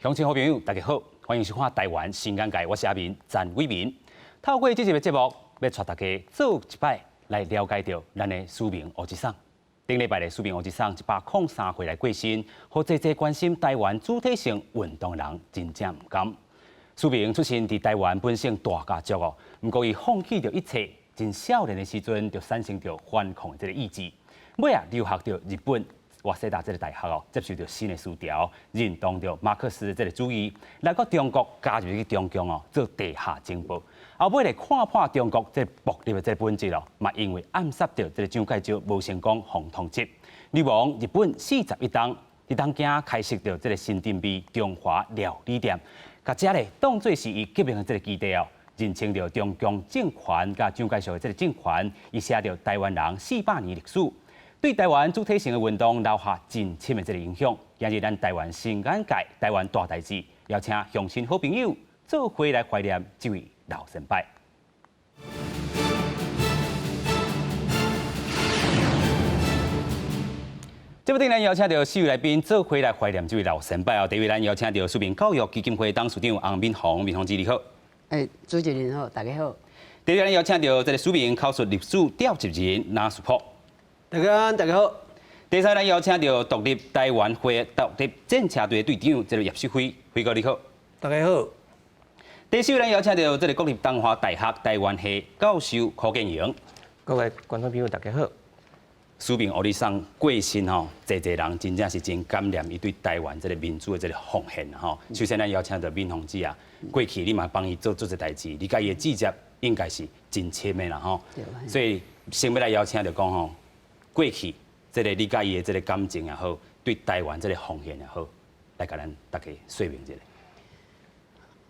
鄉親好朋友，大家好，歡迎收看《台灣新眼界》，我是阿明陳偉民。透過這集的節目，欲帶大家做一擺來了解著咱的史明烏一送。頂禮拜的史明烏一送103歲來過身，予濟濟關心台灣主體性運動的人真正毋甘。史明出身佇台灣本省大家族哦，毋過伊放棄著一切，真少年的時陣就產生著反抗的這個意志，尾仔留學著日本瓦世達這個大學哦，接受著新的思潮，認同著馬克思的這個主義，來到中國加入去中共哦，做地下情報。後尾來看破中國這個暴力的這個本質哦，嘛因為暗殺著這個蔣介石無成功，予通緝。流亡日本41冬，佇東京開設著這個新鎮味中華料理店，共遮咧當做是伊革命的這個基地哦。認清著中共政權佮蔣介石的這個政權，伊寫著台灣人400年歷史，對台灣主體性的運動留下真深的這個影響。今日咱台灣新眼界，台灣大代誌，邀請鄉親好朋友做伙來懷念這位老前輩。節目頂咱邀請著四位來賓做伙來懷念這位老前輩哦。第一位咱邀請著思明教育基金會董事長洪敏紅，敏紅姊你好。欸，主持人好，大家好。第二位咱邀請著這個思明口述歷史調集人林樹朴。大家安，大家好。第三，咱邀請著獨立台灣會獨立戰車隊的隊長，這個葉旭輝，輝哥你好。大家好。第四位咱邀請著這個國立東華大學台灣系教授柯建榮。各位觀眾朋友，大家好。史明烏一送過身吼，濟濟人真正是真感念伊對台灣這個民主的這個奉獻吼。首先，咱邀請著敏紅姊啊，過去你嘛幫伊做做這代誌，你佮伊的志接應該是真深的啦吼。所以先欲來邀請著講吼，過去這個你佮伊的這個感情也好，對台灣這個奉獻也好，來共咱大家說明一下。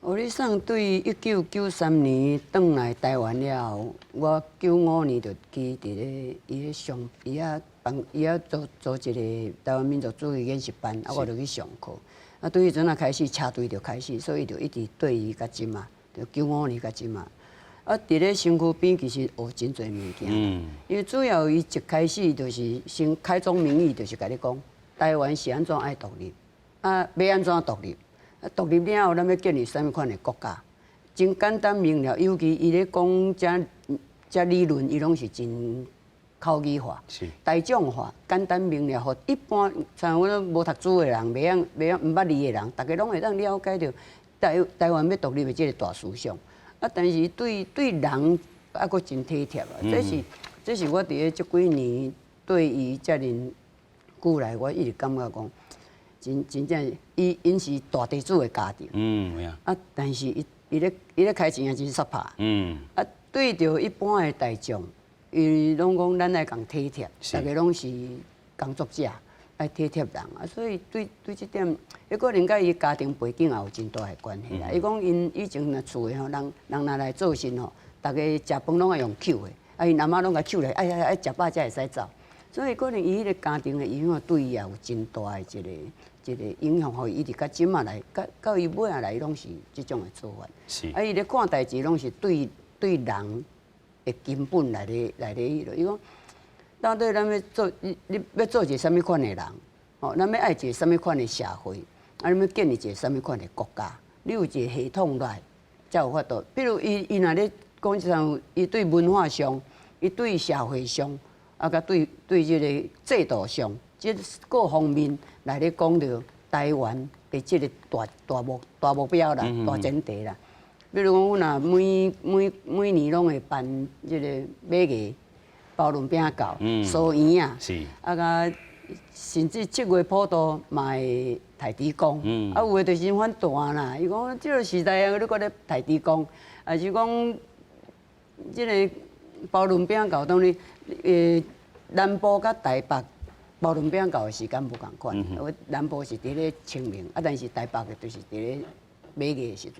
烏一送對1993年轉來台灣了後，我95年就去佇咧伊咧上，伊遐辦，伊遐組組一個台灣民族主義研習班，啊，我就去上課。啊，對彼陣仔開始車隊就開始，所以就一直綴伊到這馬，就九五年到這馬。啊，佇咧身軀邊其實學真濟物件，因為主要伊一開始就是先開宗明義，就是共你講，台灣是按怎愛獨立，啊，欲按怎獨立。啊，獨立了後，咱欲建立啥物款的國家？真簡單明了，尤其伊咧講遮遮理論，伊攏是真口語化、大眾化、簡單明了，予一般像阮無讀書的人、袂曉袂曉毋捌字的人，逐家攏會當了解著台台灣欲獨立的這個大思想。啊，但是對對人猶閣真體貼啊！這是這是我佇咧這幾年對伊遮爾久來，我一直感覺講。真真正，伊𪜶是大地主的家庭。啊，但是伊伊咧伊咧開錢也真煞拍。啊，對著一般的大眾，伊攏講咱愛共體貼，逐家攏是工作者，愛體貼人啊，所以對對這點，彼可能佮伊家庭背景也有真大的關係啦。伊講𪜶以前若厝的吼，人人若來做事吼，逐家食飯攏愛用搝的，啊，𪜶阿嬤攏共搝來，愛愛愛食飽才會使走。所以可能伊彼個家庭的影響對伊也有真大的一個一個影響，予伊一直到這馬來，到到伊尾仔來，伊攏是這種的做法。啊，伊咧看代誌攏是對對人的根本來咧來咧彼落。伊講到底咱欲做你你欲做一個啥物款的人？吼，咱欲愛一個啥物款的社會？啊，你欲建立一個啥物款的國家？你有一個系統來，才有法度。比如伊伊若咧講像伊對文化上，伊對社會上。啊，佮對對這個制度上，這各方面來咧講著台灣的這個大大目大目標啦、大前提啦。比如講，阮若每每每年攏會辦這個馬藝、包潤餅醮、酥圓仔，啊，佮甚至七月普渡嘛會刣豬公，啊，有的就是反彈啦。伊講這個時代啊，你閣咧刣豬公，抑是講這個包潤餅醮當然，南部佮台北包潤餅醮的時間無仝款，我南部是佇咧清明，啊，但是台北的就是佇咧馬月的時陣。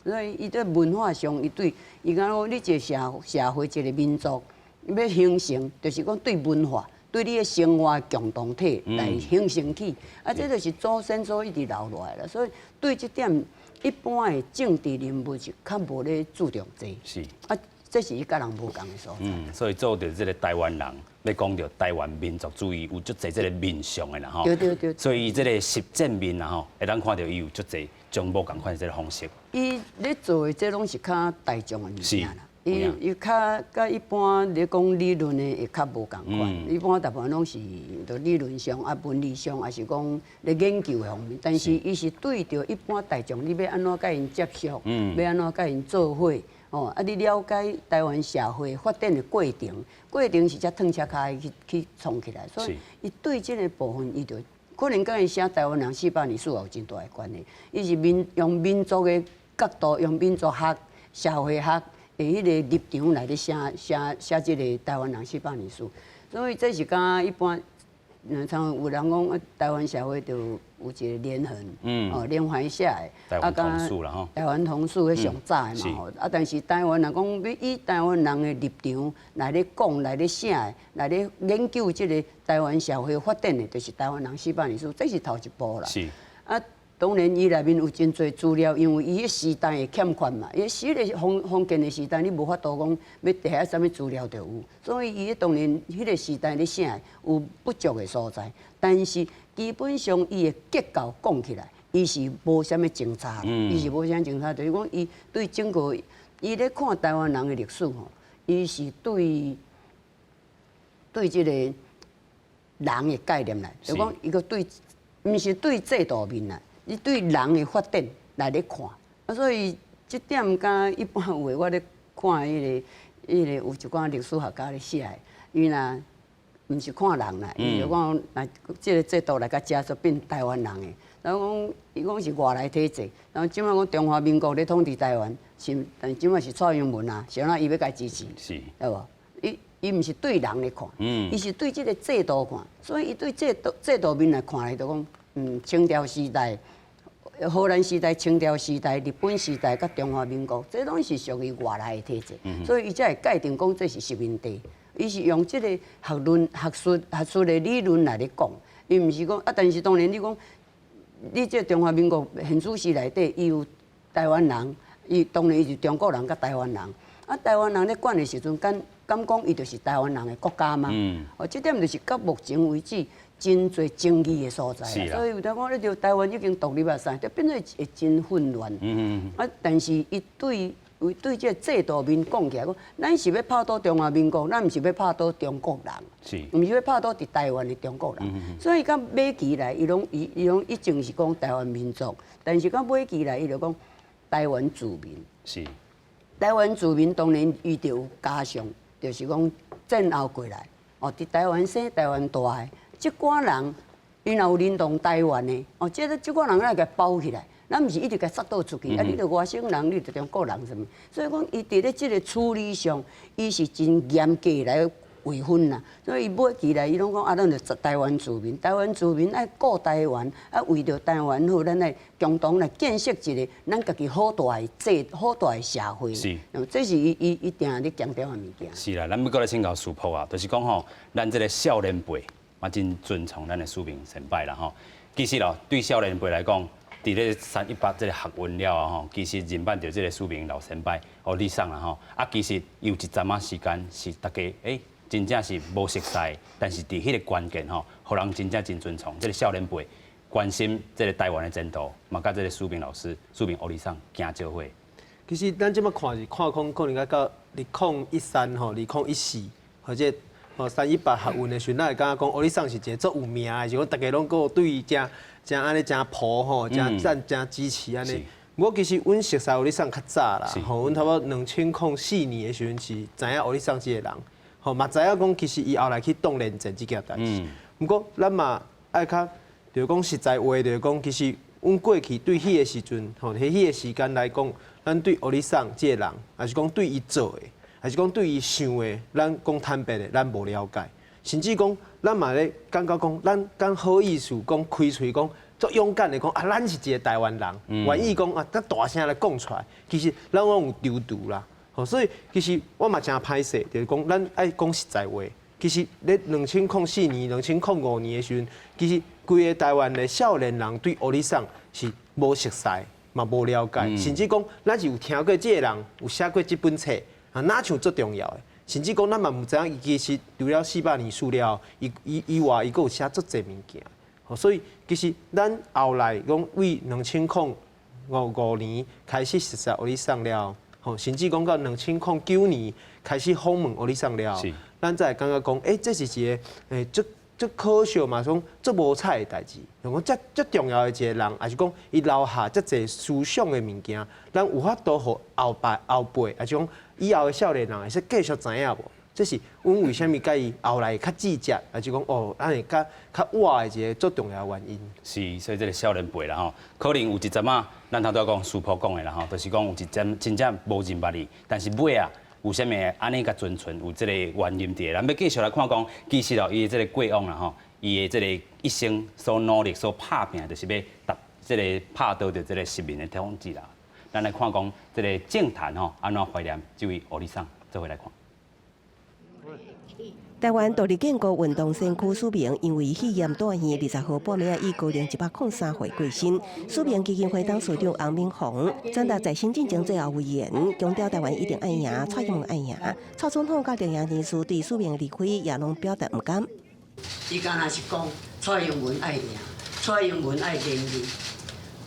所以伊對文化上，伊對伊感覺講，你一個社社會一個民族欲形成，就是講對文化、對你的生活共同體來形成起，啊，這就是祖先所一直留落來啦。所以對這點，一般的政治人物是較無咧注重這個。啊。這是伊佮人無仝的所在。嗯，所以做著這個台灣人，欲講著台灣民族主義有足濟這個面向的啦吼。對對對。所以這個實踐面啦吼，會當看著伊有足濟種無仝款的這个方式。伊咧做的這攏是較大眾的物件啦。伊伊較佮一般咧講理論的會較無仝款，一般大部分攏是佇理論上啊、文理上，抑是講咧研究的方面。但是伊是對著一般大眾，你欲按怎佮𪜶接觸，欲按怎佮𪜶做伙，哦，啊，你了解台灣社會發展的過程，過程是才褪車跤去去創起來，所以伊對這个部分，伊就可能佮伊寫台灣人四百年史也有真大的關係。伊是民用民族的角度，用民族學、社會學的彼个立場來咧寫寫寫這个台灣人四百年史，所以這是敢一般，像有人講台灣社會就有一个連橫，哦，連環寫的，台灣通史啦吼，台灣通史彼上早的嘛吼，啊，但是台灣人講欲以台灣人的立場來咧講、來咧寫的、來咧研究這个台灣社會發展的，就是台灣人四百年史，這是頭一步啦。啊，當然，伊內面有真濟資料，因為伊彼時代的欠缺嘛，伊彼个封建的時代，你無法度講欲提遐啥物資料就有，所以伊當然彼个時代咧寫有不足的所在，但是基本上伊的結構講起來，伊是無啥物爭差，伊是無啥物爭差，就是講伊對整個伊咧看台灣人的歷史吼，伊是對對這個人的概念來，就講伊閣對，毋是對制度面啦。你對人的發展來咧看，啊，所以這點佮一般有的我咧看彼个有一寡歷史學家咧寫的，伊若毋是看人啦，伊就講來這个制度來到遮就變台灣人的，然後講伊講是外來體制，然後這擺講中華民國咧統治台灣，是但這擺是蔡英文啊，是按怎伊欲共支持，對無？伊伊毋是對人咧看，伊是對這个制度看，所以伊對制度制度面來看咧，就講清朝時代、荷蘭時代、清朝時代、日本時代、佮中華民國，這攏是屬於外來的體制，所以伊才會界定講這是殖民地。伊是用這個學論、學術、學術的理論來咧講，伊毋是講啊。但是當然你講，你這中華民國現主時內底，伊有台灣人，伊當然伊是中國人佮台灣人。啊，台灣人咧管的時陣，敢敢講伊就是台灣人的國家嗎？哦，這點就是到目前為止真濟爭議的所在。所以有當講，你著台灣已經獨立啊，啥，就變做會真混亂。啊，但是伊對對這個制度面講起來，講咱是欲拍倒中華民國，咱毋是欲拍倒中國人，毋是欲拍倒佇台灣的中國人。所以到尾期來，伊攏伊伊攏以前是講台灣民族，但是到尾期來，伊就講台灣住民。台灣住民當然伊就有加上，就是講戰後過來，哦，佇台灣生、台灣大的，這寡人，伊若有認同台灣的，哦，這个這寡人咱共包起來，咱毋是一直共殺倒出去，啊，你著外省人，你著中國人啥物？所以講，伊佇咧這个處理上，伊是真嚴格來劃分啦。所以伊尾期來，伊攏講啊，咱著台灣住民，台灣住民愛顧台灣，啊，為著台灣好，咱愛共同來建設一個咱家己好大的制、好大的社會。這是伊伊伊定咧強調的物件。是啦，咱欲閣來請教師傅啊，就是講吼，咱這个少年輩嘛真尊崇咱的師明先輩啦吼。其實咯，對少年輩來講，佇咧三一八這个學運了後吼，其實認捌著這个師明老先輩予你送啦吼。啊，其實有一陣仔時間是大家欸，真正是無熟似，但是佇彼个關鍵吼，予人真正真尊崇。這个少年輩關心這个台灣的前途，嘛佮這个師明老師、師明予你送行做伙。其實咱這擺看是看講可能到2013吼，2014或者吼三一八學運的時陣，咱會感覺講予你送是一个足有名的，是講大家攏閣對伊誠誠按呢誠抱吼，誠讚誠支持按呢。我其實阮熟似予你送較早啦，吼，阮差不多2004年的時陣是知影予你送這个人，吼嘛知影講其實伊後來去擋連戰這件代誌。毋過咱嘛愛較，就是講實在話，就是講其實阮過去對彼個時陣，吼，佇彼個時間來講，咱對予你送這个人，抑是講對伊做的，抑是講對伊想的，咱講坦白的，咱無了解，甚至講咱嘛咧感覺講，咱敢好意思講開喙講，足勇敢的講啊，咱是一個台灣人，願意講啊，較大聲來講出來。其實咱攏有躊躇啦，吼，所以其實我嘛誠歹勢，就是講咱愛講實在話。其實咧2004年、2005年的時陣，其實規个台灣的少年人對予你送是無熟似，嘛無了解，甚至講咱是有聽過這个人有寫過這本冊啊，若像足重要的。甚至講咱嘛毋知影伊其實除了四百年史了後，伊伊以外伊閣有寫足濟物件。所以其實咱後來講為五五年開始熟識歐里桑了，吼，甚至講到2009年開始訪問歐里桑了，咱才會感覺講，這是一個足足可笑嘛，講足無彩的代誌。就講遮遮重要的一個人，抑是講伊留下遮濟思想的物件，咱有法度予後輩後輩，抑是講以後的少年人會使繼續知影無？這是阮為啥物佮伊後來較直接，抑是講哦，咱會較較活的一个足重要的原因。是，所以這个少年輩啦吼，可能有一陣仔，咱頭拄仔講師婆講的啦吼，就是講有一陣真正無人捌伊，但是尾啊，有啥物按呢共傳承，有這个原因佇。咱欲繼續來看講，其實哦，伊的這个過往啦吼，伊的這个一生所努力、所拍拚，就是欲達這个拍倒著這个殖民的統治啦。咱來看講這个政壇吼，按怎懷念這位歐里桑，做伙來看。台灣獨立建國運動先驅史明因為肺炎住院，20號半暝以高齡103歲過身。史明基金會董事長翁敏鴻轉達在身進前最後遺言，強調台灣一定愛贏，蔡英文愛贏。蔡總統佮鄭研士對史明離開也攏表達毋甘。伊敢若是講蔡英文愛贏，蔡英文愛連任，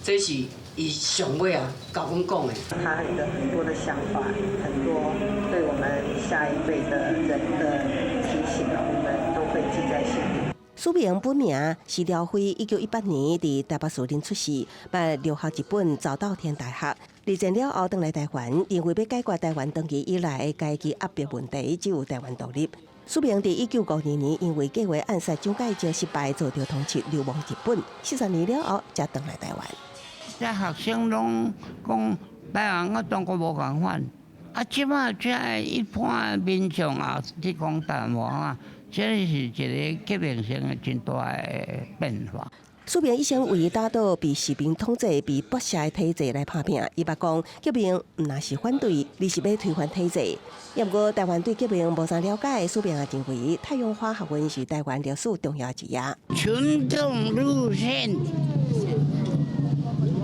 這是伊上尾啊，共阮講的。他的很多的想法，很多對我們下一輩的人的提醒，我們都會記在心裡。史明本名施兆輝，1918年佇台北士林出世，捌留學日本早稻田大學。二戰了後，轉來台灣，認為欲解決台灣長期以來的階級壓迫問題，只有台灣獨立。史明佇1952年因為計劃暗殺蔣介石失敗，遭著通緝流亡日本。40年了後，才轉來台灣。這學生攏講台灣佮中國無仝款，啊，這馬這一般民眾也去講台灣話，這是一个革命性的真大的變化。史明一生為打倒被殖民統治、被剝削的體制來拍拚。伊捌講革命毋若是反對，而是欲推翻體制。毋過台灣對革命無啥了解，史明也認為太陽花學運是台灣歷史重要一頁。群眾路線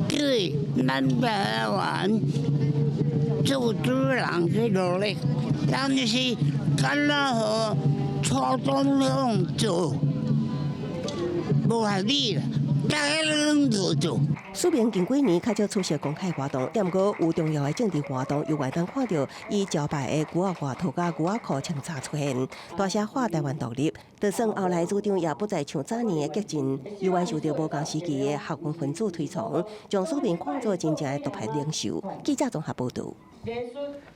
對咱台灣做主人去努力，但是敢若予蔡總統做，無合理啦，逐家攏無做。史明近幾年較少出席公開活動，毋過有重要的政治活動，猶會當看著伊招牌的牛仔外套佮牛仔褲穿插出現，大聲喊台灣獨立。就算後來主張也不再像早年的激進，猶原受著無仝時期的學運分子推崇，將史明看作真正的獨派領袖。記者綜合報導。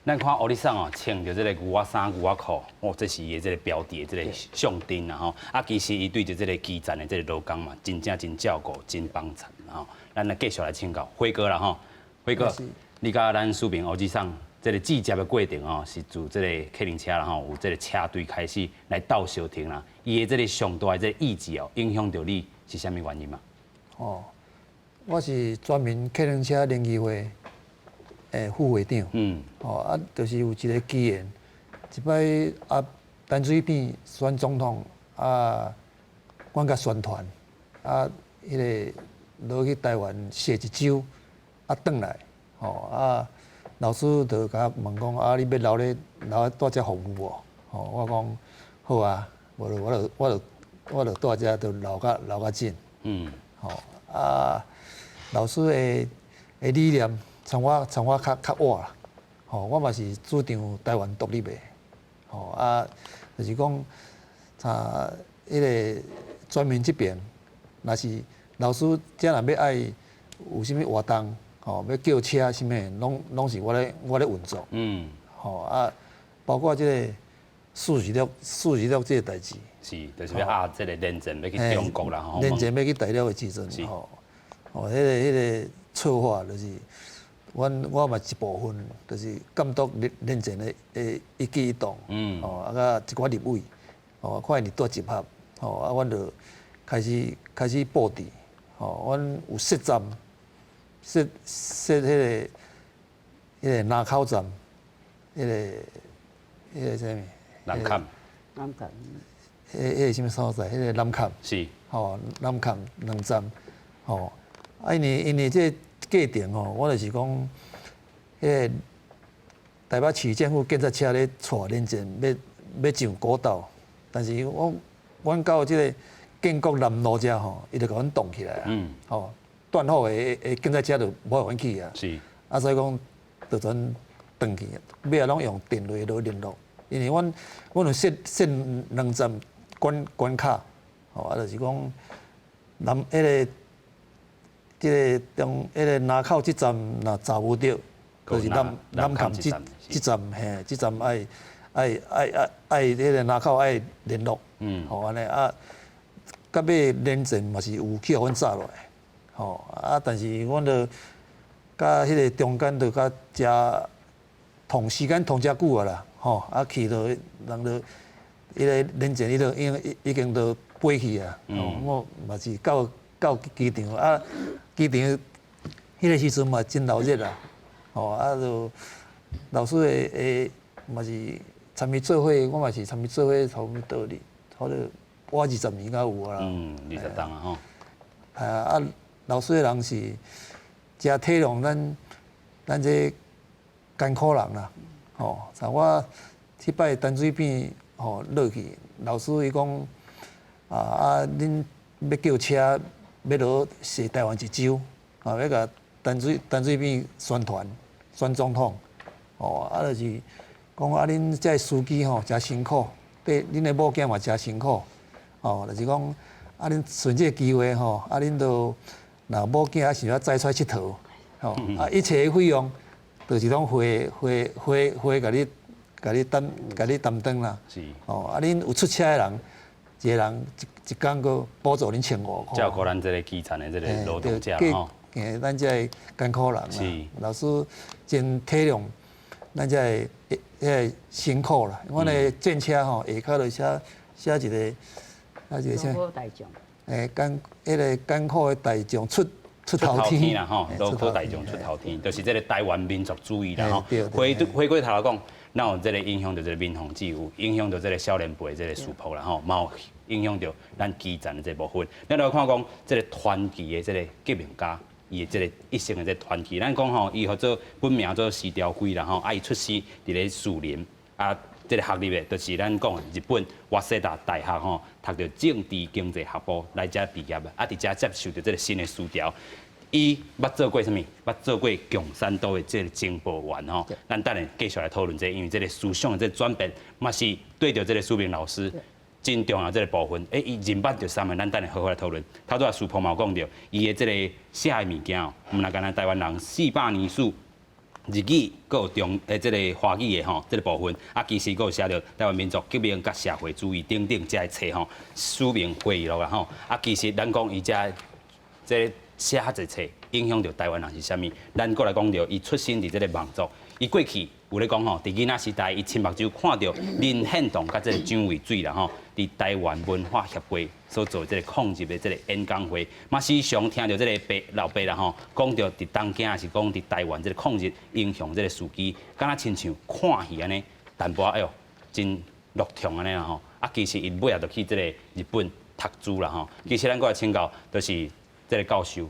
咱看歐里桑哦，穿著這个牛仔衫、牛仔褲，哦，這是伊的這个標誌的這个象徵啦吼。啊，其實伊對著這个基層的這个勞工嘛，真正真照顧、真幫襯吼。咱來繼續來請教輝哥啦吼，輝哥，你佮咱史明歐吉桑這个集結的過程吼，是自這个客運車啦吼，有這个車隊開始來鬥相挺啦。伊的這个上大的這个意志哦，影響著你是啥物原因嘛？哦，我是全民客運車聯誼會的副會長。哦啊，就是有一个機緣，一擺啊，陳水扁選總統啊，阮共宣傳啊，彼个落去台灣踅一週，啊，轉來，吼啊，老師就共我問講啊，你欲留咧留咧蹛遮服務無？吼，我講好啊，無就我就我就我就蹛遮就留較緊。吼啊，老師的理念，參我較較活啦。吼，我嘛是主張台灣獨立的。吼啊，就是講，啊，彼个全民這邊，若是老師遮若欲愛有啥物活動，吼，欲叫車啥物，攏是我咧運作。吼啊，包括這个46這个代誌。是，就是欲壓這个連戰欲去中國啦，吼。連戰欲去大陸的時陣，吼，哦，彼个策劃就是，阮我嘛一部分，就是監督連戰的一舉一動，吼，啊，佮一寡立委，吼，看𪜶佇佗集合，吼，啊，阮就開始布置，吼，阮有設站，設彼个林口站，彼个啥物？南崁。南崁。彼个啥物所在？彼个南崁。吼，南崁兩站，吼，啊，因為這個過程吼，我就是講，彼个台北市政府警察車咧帶連戰欲上國道，但是我阮到這个建國南路遮吼，伊就共阮擋起來啊，吼，斷火的的警察車就無法去啊。啊，所以講就轉轉去，尾仔攏用電話來聯絡，因為阮有設兩站關卡，吼啊，就是講南彼個這个中彼个林口這站若查無著，就是南崁這站嘿，這站愛彼个林口愛聯絡，吼按呢啊，到尾連線嘛是有去予阮炸落來，吼啊，但是阮就佮彼个中間就較誠同時間同誠久啊啦，吼啊去到人就彼个連線伊就已經都飛去啊，吼我嘛是到機場啊，機場彼个時陣嘛真鬧熱啊，吼啊就老師會嘛是參伊做伙，我嘛是參伊做伙差不多哩，差不多我20年敢有啊啦。嗯，20冬啊吼。啊啊，老師的人是誠體諒咱這艱苦人啦，吼，像我彼擺陳水扁吼落去，老師伊講啊，恁欲叫車欲落踅台灣一周，啊，欲共陳水扁宣傳選總統，吼，啊，就是講啊，恁這司機吼誠辛苦，對，恁的某囝嘛誠辛苦，吼，就是講啊，恁趁這个機會吼，啊，恁都若某囝啊想欲載出來𨑨迌，吼，啊，一切的費用，就是攏會共你擔當啦。吼，啊，恁有出車的人，一个人一工閣補助恁1500箍。照顧咱這个基層的這个勞動者吼。嘿，咱這个艱苦人啦。老師真體諒咱這个彼个辛苦啦。阮的戰車吼，下跤就寫一個，寫一個啥？勞苦大眾。彼个艱苦的大眾出頭天啦吼，勞苦大眾出頭天，就是這个台灣民族主義啦吼。回過頭來講，咱有這个影響著這个民防自由，影響著這个少年輩這个事務啦吼，嘛有影響著咱基層的這个部分。咱來看講這个傳奇的這个革命家，伊的這个一生的這个傳奇。咱講吼，伊號做本名做施朝輝啦吼，啊，伊出生佇咧士林啊，這个學歷的，就是咱講的日本瓦世達大學吼，讀著政治經濟學部來遮畢業的，啊，佇遮接受著這个新的思潮。伊捌做過啥物？捌做過共產黨的這个情報員吼。咱等下繼續來討論這個，因為這个思想的這個轉變，嘛是對著這个書明老師真重要這个部分。欸，伊認捌著啥物？咱等下好好來討論。頭拄仔書鵬嘛有講著，伊的這个寫的物件哦，毋若干焦台灣人400年史。日語，閣有中這个華語的吼，這个部分，啊，其實閣有寫著台灣民族革命佮社會主義等等這个冊吼，書明會議錄啦吼。啊，其實咱講伊這寫遐濟冊，影響著台灣人是啥物？咱閣來講著，伊出身佇這个望族，伊過去有咧講吼，佇囡仔時代，伊親目睭看著林獻堂佮這个蔣渭水啦吼，佇台灣文化協會所做這个抗日的這个演講會，嘛時常聽著這个爸老爸啦吼，講著佇東京抑是講佇台灣這个抗日英雄這个事蹟，敢若親像看戲按呢，淡薄仔哎喲，真樂痛按呢啦吼。啊，其實伊尾仔就去這个日本讀書啦吼。其實咱閣來請教，就是這个教授，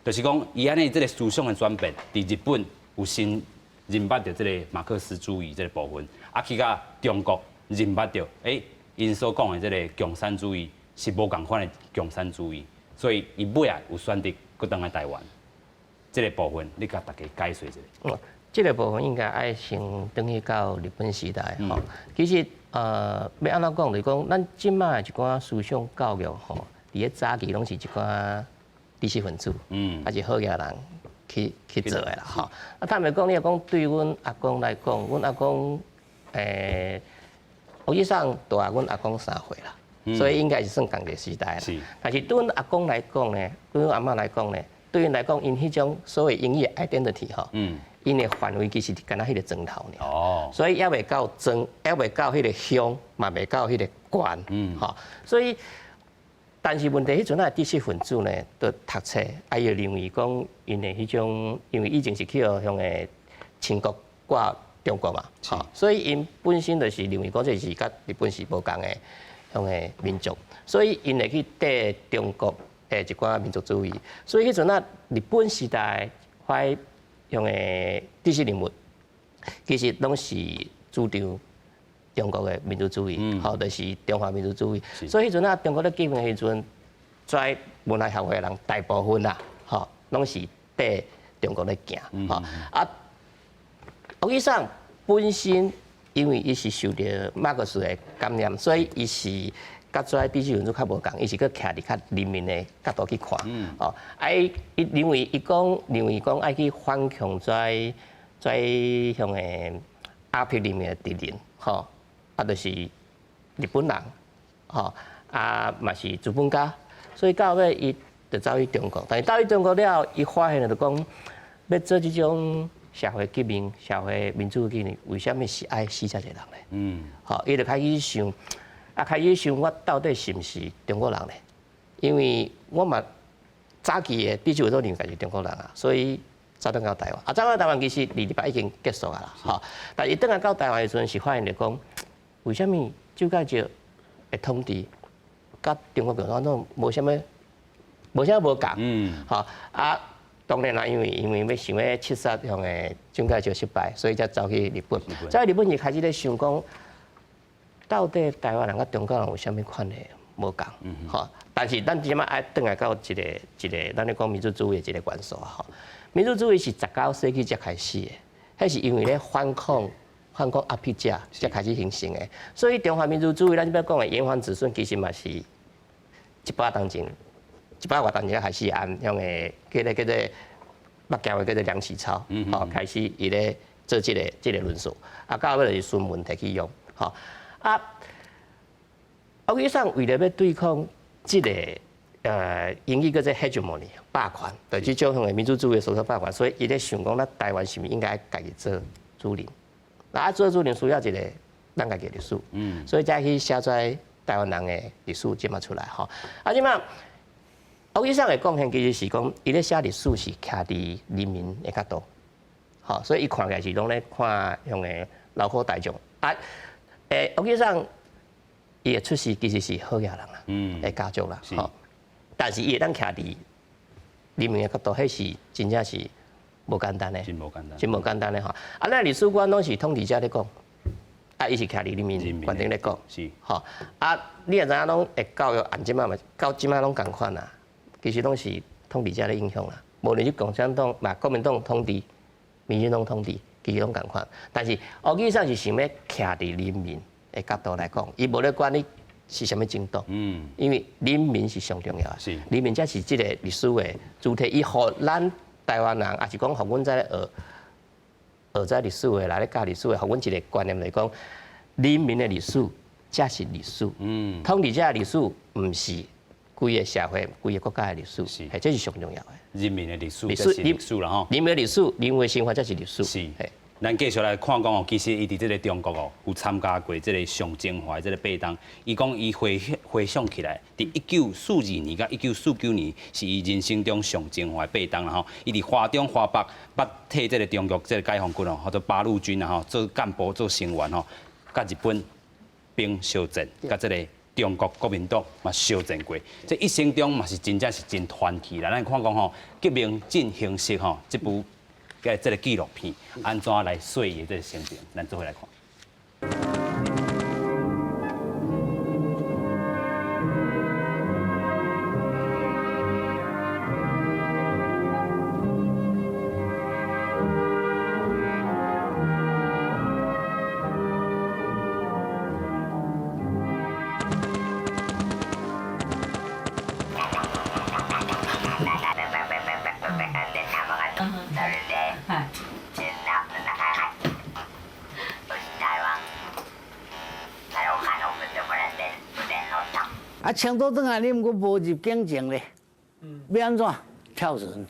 就是講伊按呢這个思想的轉變，佇日本有先認捌著這个馬克思主義這个部分，啊去到中國認捌著，欸，𪜶所講的這个共產主義是無仝款的共產主義，所以伊尾仔有選擇閣轉來台灣，這个部分你共大家解說一下。哦，這个部分應該愛先轉去到日本時代吼。其實欲按怎講，就是講咱這擺一寡思想教育吼，佇咧早期攏是一寡知識分子，抑是好額人去做的啦吼。啊，坦白講，你若講對阮阿公來講，阮阿公實際上大阮阿公3歲啦，所以應該是算仝一个時代啦。但是對阮阿公來講呢，對阮阿嬤來講呢，對𪜶來講，𪜶彼種所謂英語 identity 吼，𪜶的範圍其實敢若彼個莊頭爾。所以猶未到莊，猶未到彼個鄉，嘛未到彼個縣。吼，所以，但是問題，彼陣仔知識分子呢，都讀冊，啊，伊就認為講，𪜶的彼種，因為以前是去予向个清國掛中國嘛，吼，所以𪜶本身就是認為講這是佮日本是無仝的向个民族，所以𪜶會去綴中國的一寡民族主義。所以彼陣仔日本時代發向個知識人物，其實攏是主張中國的民族主義，吼，就是中華民族主義。所以彼陣仔中國咧革命的時陣，跩文學協會的人大部分啦，吼，攏是綴中國咧行，吼啊。王岐山本身因為伊是受著馬克思的感染，所以伊是佮這知識分子較無仝，伊是閣徛佇較人民的角度去看，哦，啊伊伊認為伊講認為講愛去反抗這這向的壓迫人民的敵人，吼，啊就是日本人，吼，啊嘛是資本家，所以到尾伊就走去中國，但是走去中國了後，伊發現就講欲做這種社會革命、社會民主革命，為啥物是愛死遮濟人咧？嗯，吼，伊就開始想，啊，開始想我到底是毋是中國人咧？因為我嘛早期的必須有都認為家己是中國人啊，所以走轉到台灣。啊，走到台灣其實二二八已經結束啊啦，吼。但伊轉來到台灣的時陣，是發現就講，為啥物蔣介石的統治佮中國共產黨無啥物無啥無仝？嗯，吼啊。當然啦，因為因為欲想欲刺殺向的蔣介石失敗，所以才走去日本。走去日本伊開始咧想講，到底台灣人佮中國人有啥物款的無仝？吼！但是咱這擺愛轉來到一個一個，咱咧講民族主義的一個元素啊！吼，民族主義是19世紀才開始的，彼是因為咧反抗反抗壓迫者才開始形成的。所以中華民族主義，咱這擺講的炎黃子孫，其實嘛是100當前。100外當前開始按向的叫做叫做北京的叫做梁啟超，吼開始伊咧做這個這個論述，啊到尾就是孫文提去用，吼啊，王岐山為了欲對抗這個英語叫做 hegemony 霸權，就是這種的民族主義所謂霸權，所以伊咧想講，咱台灣是毋是應該家己做主人？啊做主人需要一個咱家己的歷史，所以才去寫出來台灣人的歷史這麼出來，吼啊這馬。王岐山的貢獻其實是講，伊咧寫歷史是徛佇人民的角度，吼，所以伊看起來是攏咧看向的勞苦大眾。啊，王岐山伊的出身其實是好額人啦，的家族啦，吼。但是伊會當徛佇人民的角度，彼是真正是無簡單的，真無簡單，真無簡單的吼。啊，咱歷史觀攏是統治者咧講，啊，伊是徛佇人民觀點咧講，吼。啊，你若知影攏會教育按這擺嘛，到這擺攏仝款啦。其實攏是統治者咧影響啦，無論是共產黨、嘛國民黨統治、民進黨統治，其實攏仝款。但是王岐山是想欲徛佇人民的角度來講，伊無咧管你是啥物政黨，因為人民是上重要的，人民才是這個歷史的主體。伊予咱台灣人，抑是講予阮這學學這歷史的，來咧教歷史的，予阮一個觀念來講，人民的歷史才是歷史，統治者的歷史毋是。規個社會、規個國家的歷史，是，這是上重要的。人民的歷史，歷史歷史啦吼。人民的歷史，人民的生活才是歷史。是。咱繼續來看講哦，其實伊佇這個中國哦，有參加過這個上精華這個八冬。伊講伊回回想起來，佇1942年佮1949年是伊人生中上精華的八冬啦吼。伊佇華中、華北捌替這個中國這個解放軍哦，或者八路軍啊吼，做幹部、做成員吼，佮日本兵相戰，佮這個。中國國民黨嘛相戰過，這一生中嘛是真正是真傳奇啦。咱看講吼，革命進行式吼，這部這個紀錄片按怎來說伊的這個生平，咱做伙來看。啊，搶倒轉來，你毋過無入境前咧，欲按怎跳船？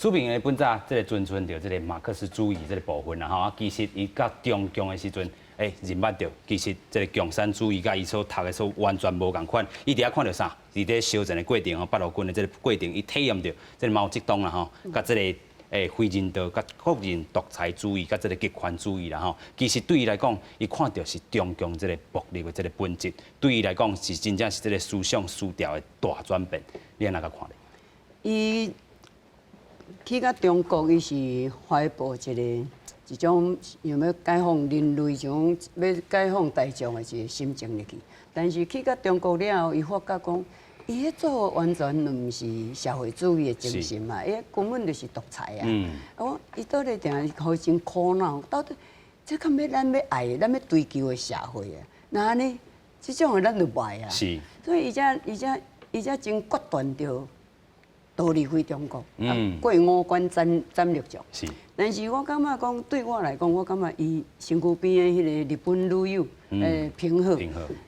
史明的本早這個尊崇著這個馬克思主義這個部分啦吼，啊，其實伊佮中共的時陣，認捌著，其實這個共產主義佮伊所讀的所完全無仝款。伊佇遐看著啥？佇咧小戰的過程吼，八路軍的這個過程，伊體驗著這個毛澤東啦吼，佮這個非人道、佮個人獨裁主義、佮這個極權主義啦吼。其實對伊來講，伊看著是中共這個暴力的這個本質，對伊來講是真正是這個思想思潮的大轉變。你按怎共看咧？伊去到中國，伊是懷抱一個一種想欲解放人類、一種欲解放大眾的一個心情入去。但是去到中國了後，伊發覺講，伊彼做完全毋是社會主義的精神嘛，伊根本就是獨裁啊！啊，伊倒咧定予伊真苦惱，到底這敢欲咱欲愛的、咱欲追求的社會啊？若按呢，這種的咱就袂愛啊。所以伊才伊才伊才真決斷著逃離開中國，過五關斬斬六將。但是我感覺講，對我來講，我感覺伊身軀邊的彼個日本女友，平賀，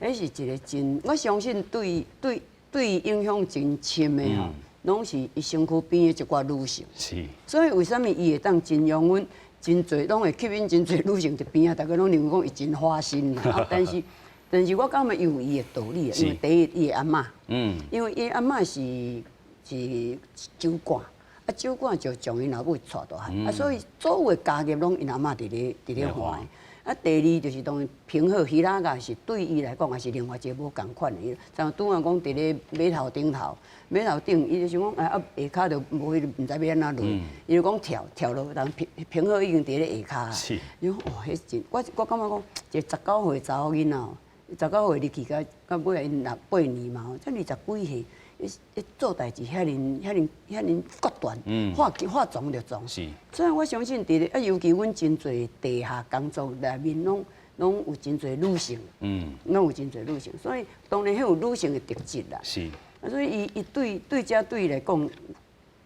彼是一個真，我相信對對對伊影響真深的吼，攏是伊身軀邊的一寡女性。所以為啥物伊會當真容阮真濟，攏會吸引真濟女性佇邊仔，大家攏認為講伊真花心啦。但是，但是我感覺伊有伊的道理，因為第一，伊的阿嬤，因為伊阿嬤是是酒館，啊酒館就將𪜶老母帶大漢，啊所以所有的家業攏𪜶阿嬤佇咧看的。啊，第二就是當然平賀彼拉雅是對伊來講也是另外一個無仝款的。像拄仔講佇咧碼頭頂頭，碼頭頂，伊就想講啊啊下跤就無彼毋知欲按怎落，伊就講跳跳落，但平平賀已經佇咧下跤。伊講哇，彼真我我感覺講一個19歲查某囡仔，19歲入去到到尾仔𪜶六八年嘛吼，才二十幾歲。伊做代誌遐爾遐爾遐爾決斷，話話撞就撞。所以我相信佇咧啊，尤其阮真濟地下工作內面，攏攏有真濟女性，攏有真濟女性，所以當然彼有女性的特質啦。啊，所以伊伊對對這對伊來講，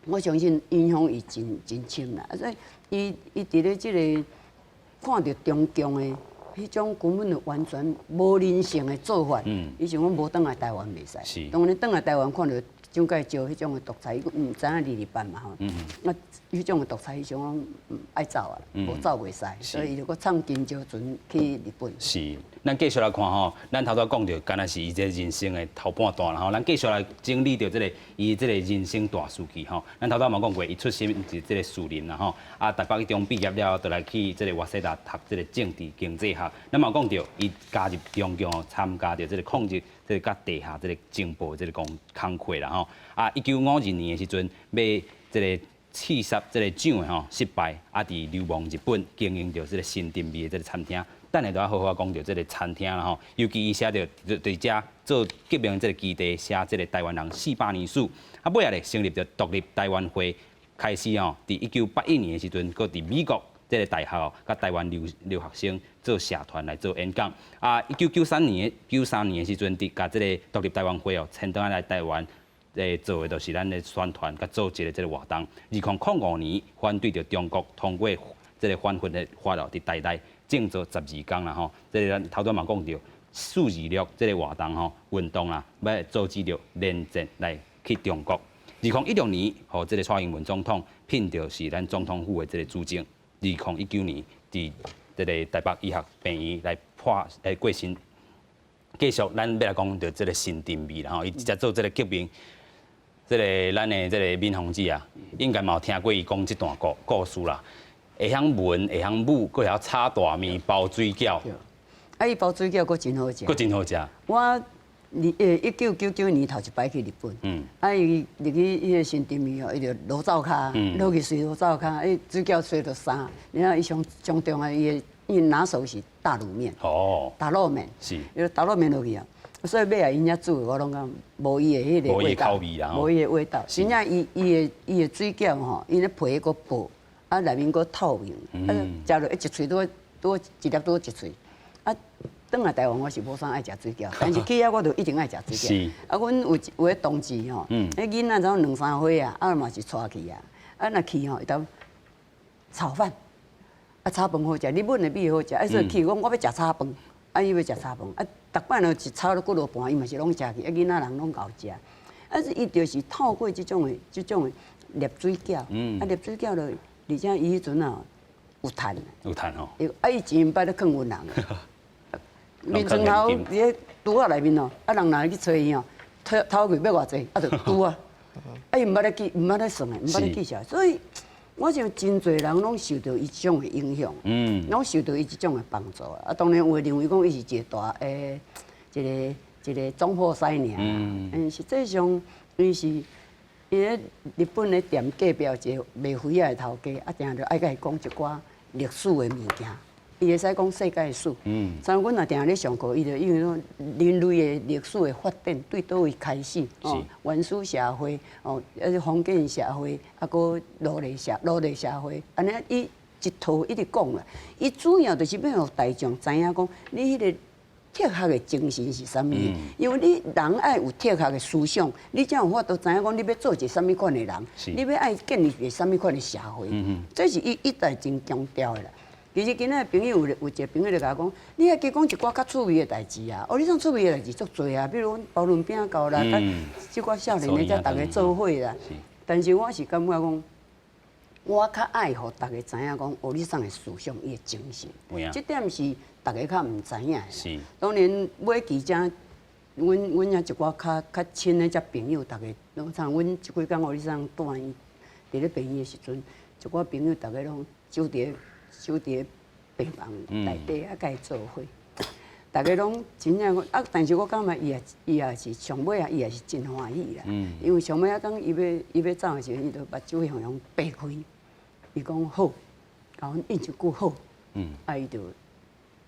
我相信影響伊真真深啦。啊，所以伊伊佇咧這個看著中共的彼種根本就完全無人性的做法，伊想講無轉來台灣袂使。當然轉來台灣看著蔣介石彼種的獨裁，伊毋知影228嘛吼。啊，彼種的獨裁，伊想講愛走啊，無走袂使，所以伊就閣乘金蛟船去日本。是，咱繼續來看吼，咱頭拄講著，敢若是伊這人生的頭半段啦吼。咱繼續來整理著這個伊這個人生大時期吼。咱頭拄嘛講過，伊出身佇這個士林啦吼，啊，台北一中畢業了後，就來去這個瓦西達讀這個政治經濟學。咱嘛講著，伊加入中共參加著這個抗日，這個佮地下這個情報這個工工課啦吼。啊，1952年的時陣，欲這個刺殺這個蔣的吼失敗，啊，佇流亡日本經營著這個新丁味的這個餐廳。等下就愛好好講著這個餐廳啦吼，尤其伊寫著佇遮做革命這個基地，寫這個台灣人400年史。啊，尾仔咧成立著獨立台灣會，開始吼，佇1981年的時陣，閣佇美國這個大學佮台灣留留學生做社團來做演講。啊，1993年93年的時陣，佇共這個獨立台灣會哦，遷轉來台灣。做的就是咱的宣傳佮組織的這個活動。2005年反對著中國通過這個反分的法哦，佇台大靜坐12工啦吼。這個咱頭拄嘛講著426這個活動吼運動啦，欲阻止著連戰來去中國。2016年，予這個蔡英文總統聘著是咱總統府的這個主政。2019年，佇這個台北醫學病院來破來過身。繼續，咱欲來講著這個新丁味啦吼，伊直接做這個革命。這個咱的這個敏鳳姊啊，應該嘛有聽過伊講這段故故事啦。會曉文，會曉武，閣會曉炒大麵、包水餃。啊，伊包水餃閣真好食。閣真好食。我二1999年頭一擺去日本，啊，伊入去彼個新丁味吼，伊就落灶跤，落去隨落灶跤，伊水餃洗著衫，然後伊上上重要，伊的伊拿手是大滷麵。大滷麵。伊大滷麵落去啊。所以尾仔𪜶遐煮的，我攏感覺無伊的彼個味道，無伊的味道。真正伊伊的伊的水餃吼，伊咧皮閣薄，啊內面閣透明，啊食落一喙拄拄一粒拄一喙。啊，轉來台灣我是無啥愛食水餃，但是去遐我就一定愛食水餃。啊，阮有有个同志吼，彼囡仔才兩三歲啊，啊嘛是帶去啊，啊若去吼，伊當炒飯，啊炒飯好食，日本的米好食，啊所以去講我欲食炒飯，啊伊欲食炒飯，啊。逐擺若一炒了幾落盤，伊嘛是攏食去，啊囡仔人攏𠢕食。啊，伊就是透過這種的、這種的，捏水餃，啊捏水餃就，而且伊彼陣啊有趁，有趁吼。啊，伊錢毋捌咧囥阮人，眠床頭佇咧櫥仔內面哦，啊人若去揣伊哦，偷偷去欲偌濟，啊就拄啊，啊伊毋捌咧記，毋捌咧算的，毋捌咧記數，所以我想真濟人攏受著伊這種的影響，攏受著伊這種的幫助啊。當然有的認為講伊是一個大的一個一個總鋪師爾，實際上伊是伊咧日本的店隔壁一個賣魚仔的頭家，啊，定定愛共伊講一寡歷史的物件。伊會使講世界史，像阮若定定咧上課，伊就因為講人類的歷史的發展對佗位開始，哦，原始社會，哦，啊封建社會，啊，閣奴隸社會，按呢伊一套一直講啦。伊主要就是欲予大眾知影講，你彼個哲學的精神是啥物？因為你人愛有哲學的思想，你才有法度知影講你欲做一個啥物款的人，你欲愛建立一個啥物款的社會。這是伊一直真強調的啦。其實今仔朋友有一個朋友就共我講，你愛加講一寡較趣味的代誌啊！哦，你講趣味的代誌足濟啊，比如阮包潤餅到啦，這寡少年的才逐家做伙啦。但是我是感覺講，我較愛予逐家知影講，歐里桑的思想，伊的精神，這點是逐家較毋知影的。當然，尾期才，阮遐一寡較較親的這朋友，逐家攏像阮這幾工歐里桑住院，佇咧病院的時陣，一寡朋友逐家攏守佇病房內底啊，共伊做伙，逐家攏真正講啊，但是我感覺伊也是上尾啊，伊也是真歡喜啦。因為上尾啊，當伊欲走的時陣，伊就目睭向向擘開，伊講好，共阮應一句好，啊，伊就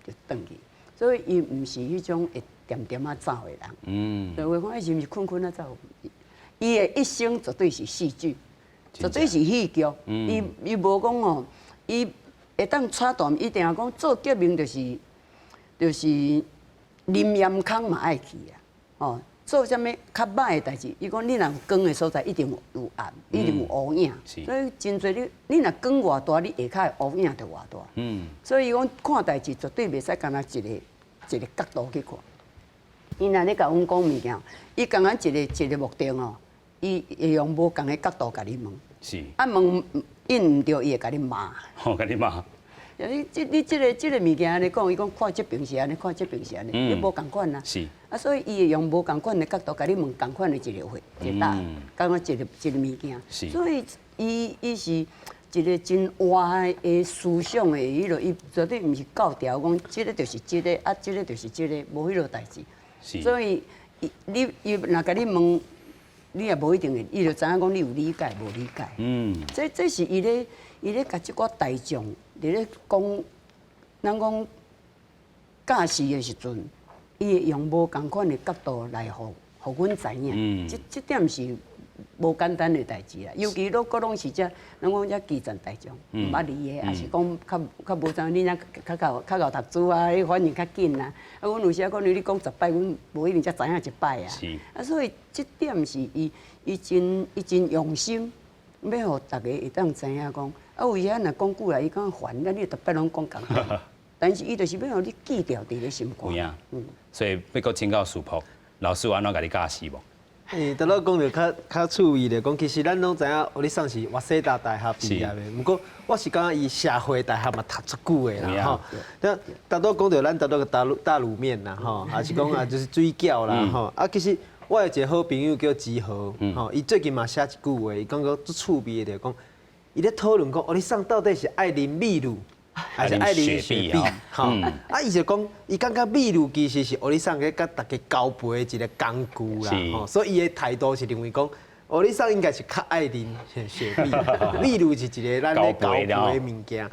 轉去。所以伊毋是彼種會恬恬仔走的人。所以我講伊是毋是睏睏仔走？伊的一生絕對是戲劇，絕對是戲劇。伊無講哦，伊會當扯斷，伊定講做革命就是淋鹽空嘛愛去啊！哦，做啥物較歹的代誌，伊講你若有光的所在，一定有暗，一定有烏影。所以真濟你你若光偌大，你下跤的烏影就偌大。所以伊講看代誌絕對袂使干焦一個一個角度去看。伊若咧共阮講物件，伊共款一個一個目的哦，伊會用無仝的角度共你問。啊問應毋著，伊會共你罵。吼，共你罵。你這個物件按呢講，伊講看這邊是按呢，看這邊是按呢，你無仝款啊。啊，所以伊會用無仝款的角度，共你問仝款的一個話，一個答案，感覺一個一個物件。所以伊是一個真活的思想的，彼落伊絕對毋是教條講，這個就是這個，啊，這個就是這個，無彼落代誌。所以伊你伊若共你問，你也無一定會，伊就知影講你有理解無理解。這是伊咧共這寡大眾佇咧講，咱講教示的時陣，伊會用無仝款的角度來予阮知影。這點是無簡單的代誌啦。尤其攏閣攏是這，咱講這基層大眾毋捌伊的，抑是講較較無知影，你遮較較較𠢕讀書啊，你反應較緊啊。啊，阮有時可能你講十擺，阮無一定才知影一擺啊。啊，所以這點是伊真用心，欲予逐家會當知影講。啊，有時若講久來，伊感覺煩，啊，你逐擺攏講仝款。但是伊就是欲予你記牢佇咧心肝。有影。所以欲閣請教師傅，老師有按怎共你教示無？欸，拄仔講著較較趣味咧，講其實咱攏知影，歐里桑是瓦西達大學畢業的，毋過我是感覺伊社會大學嘛讀足久的啦，吼。那拄仔講著咱拄仔個大滷大滷麵啦，吼，還是講啊就是水餃啦，吼。啊，其實我有一個好朋友叫志豪，吼，伊最近嘛寫一句話，伊感覺足趣味的，就講伊咧討論講，歐里桑到底是愛啉美祿，還是愛啉雪碧？吼，啊，伊就講，伊感覺美祿其實是歐里桑咧共大家交陪的一個工具啦，吼，所以伊的態度是認為講，歐里桑應該是較愛啉雪碧，美祿是一個咱咧交陪的物件。